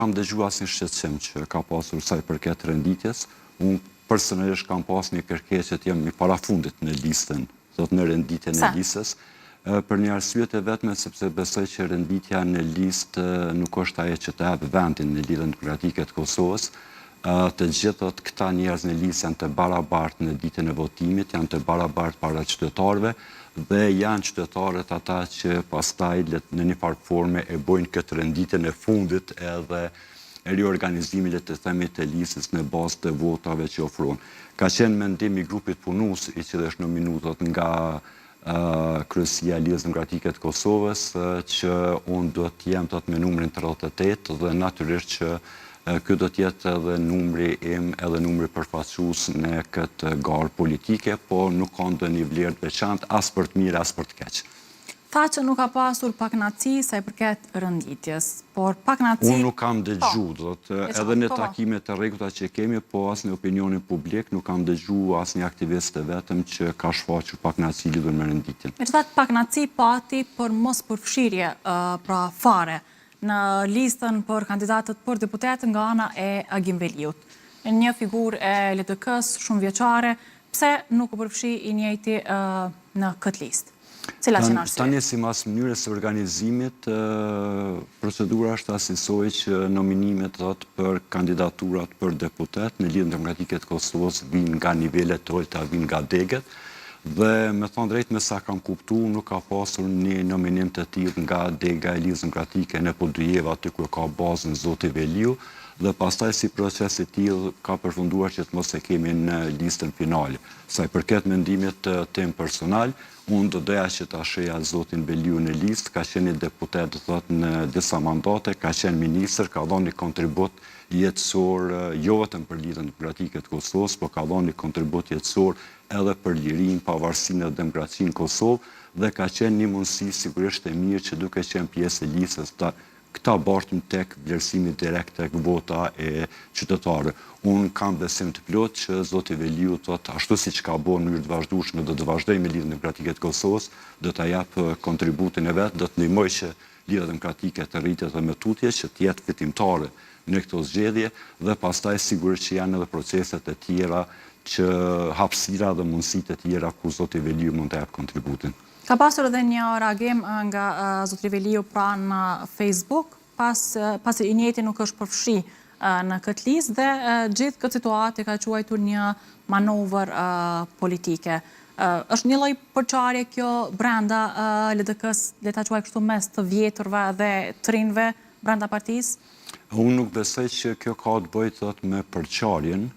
Kam dëgju asnjë shqetësim që ka pasur sa i përket renditjes. Unë personalisht kam pas një kërkesë që të jem i parafundit në listën, thotë në renditjen e listës. Për një arsye të vetme sepse besoj që renditja në listë nuk është ajo që të jep vendin në Lidhjen Demokratike të Kosovës. Të gjithë thotë këta njerëz në listë janë të barabartë në ditën e votimit, janë të barabartë para qytetarëve dhe janë qytetarët ata që pastaj në një farë forme e bojnë këtë renditjen e fundit edhe riorganizimin le të themi të listës në bazë të votave që ofrohen. Ka qenë mendim i grupit punues i cili është nominu thotë nga Kryesia e Lidhjes Demokratike të Kosovës që unë do të jem thotë me numrin 38 dhe natyrisht që ky do të jetë edhe numri im edhe numri përfaqësues në këtë garë politike, po nuk ka ndonjë vlerë të veçantë as për të mirë as për të keq. Tha që nuk ka pasur pakënaqësi sa i përket renditjes, por pakënaqësi... Unë nuk kam dëgju, do të edhe në takimet e rregullta që kemi, po as në opinionin publik, nuk kam dëgju asnjë aktivist të vetëm që ka shfaqur pakënaqësi lidhur me renditjen. Megjithatë pakënaqësi pati për mospërfshirje, pra fare, në listën për kandidatët për deputetë nga ana e Agim Veliut. Një figurë e LDK-së shumëvjeçare, pse nuk u përfshi i njëjti në këtë listë? Cilat qenë arsyet? Tani simas mënyrës së organizimit, procedura është asisoj që nominimet thotë për kandidaturat për deputet në Lidhjen Demokratike të Kosovës vijnë nga nivelet e ulëta, vijnë nga degët dhe me thonë drejt me sa kam kuptu nuk ka pasur një nominim të tillë nga dega e Lidhjes Demokratike në Podujevë aty ku ka bazën zoti Veliu dhe pastaj si proces i tillë ka përfunduar që të mos e kemi në listën finale. Sa i përket mendimit tim personal, Unë do doja që ta shihja zotin Veliu në listë, ka qenë një deputet do thotë në disa mandate, ka qenë ministër, ka dhënë një kontribut jetësor jo vetëm për Lidhjen Demokratike të Kosovës, po ka dhënë një kontribut jetësor edhe për lirinë, pavarësinë dhe demokracinë në Kosovë dhe ka qenë një mundësi sigurisht e mirë që duke qenë pjesë e listës ta ta bartim tek vlerësimi direkt tek vota e qytetarëve. Unë kam besim të plotë që zoti Veliu thotë ashtu siç ka bo në mënyrë të vazhdueshme do të vazhdojë me Lidhjen Demokratike të Kosovës, do ta japë kontributin e vet, do të ndihmojë që Lidhja Demokratike të rritet edhe më tutje, që të jetë fitimtare në këto zgjedhje dhe pastaj sigurisht që janë edhe proceset e tjera që hapësira dhe mundësitë e tjera ku zoti Veliu mund të japë kontributin. Ka pasur edhe një reagim nga zotri Veliu pra në Facebook, pas, pasi i njëjti nuk është përfshi në këtë listë dhe gjithë këtë situatë e ka quajtur një manovër politike. Është një lloj përçarje kjo brenda LDK-së, le ta quaj kështu mes të vjetërve dhe të rinjve brenda partisë? Unë nuk besoj që kjo ka të bëjë thotë me përçarjen,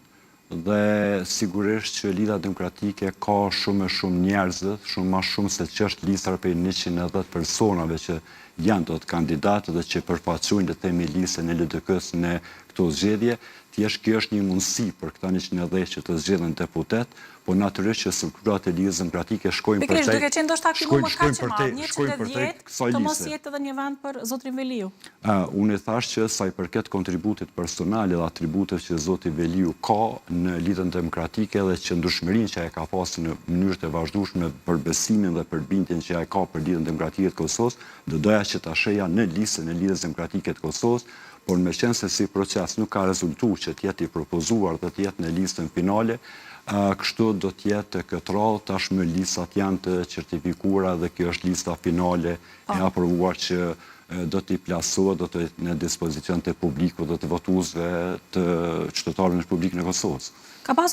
Dhe sigurisht që Lidhja Demokratike ka shumë e shumë njerëz, shumë ma shumë se që është lista prej 110 personave që janë do të kandidatë dhe që përfaqësojnë le të themi listën e LDK-së në këto zgjedhje, thjesht kjo është një mundësi për këta 110 që të zgjedhin deputet, po natyrisht që strukturat e Lidhjes Demokratike shkojnë përtej. Pikërisht duke qenë ndoshta ky numër kaq i madh, 110, të mos jetë edhe një vend për zotrin Veliu. Unë e thash që sa i përket kontributit personal edhe atributeve që zoti Veliu ka në Lidhjen Demokratike dhe qëndrueshmërinë që ai ka pasur në mënyrë të vazhdueshme për besimin dhe për bindjen që ai ka për Lidhjen Demokratike të Kosovës, do doja që ta shihja në listën e Lidhjes Demokratike të Kosovës, por meqenëse si proces nuk ka rezultu që të jetë i propozuar dhe të jetë në listën finale, kështu do të jetë këtë radhë, tashmë listat janë të certifikuara dhe kjo është lista finale e aprovuar që do t'i plasohet, do të jetë në dispozicion të publikut dhe të votuesve të qytetarëve në Republikën e Kosovës. Ka pasur.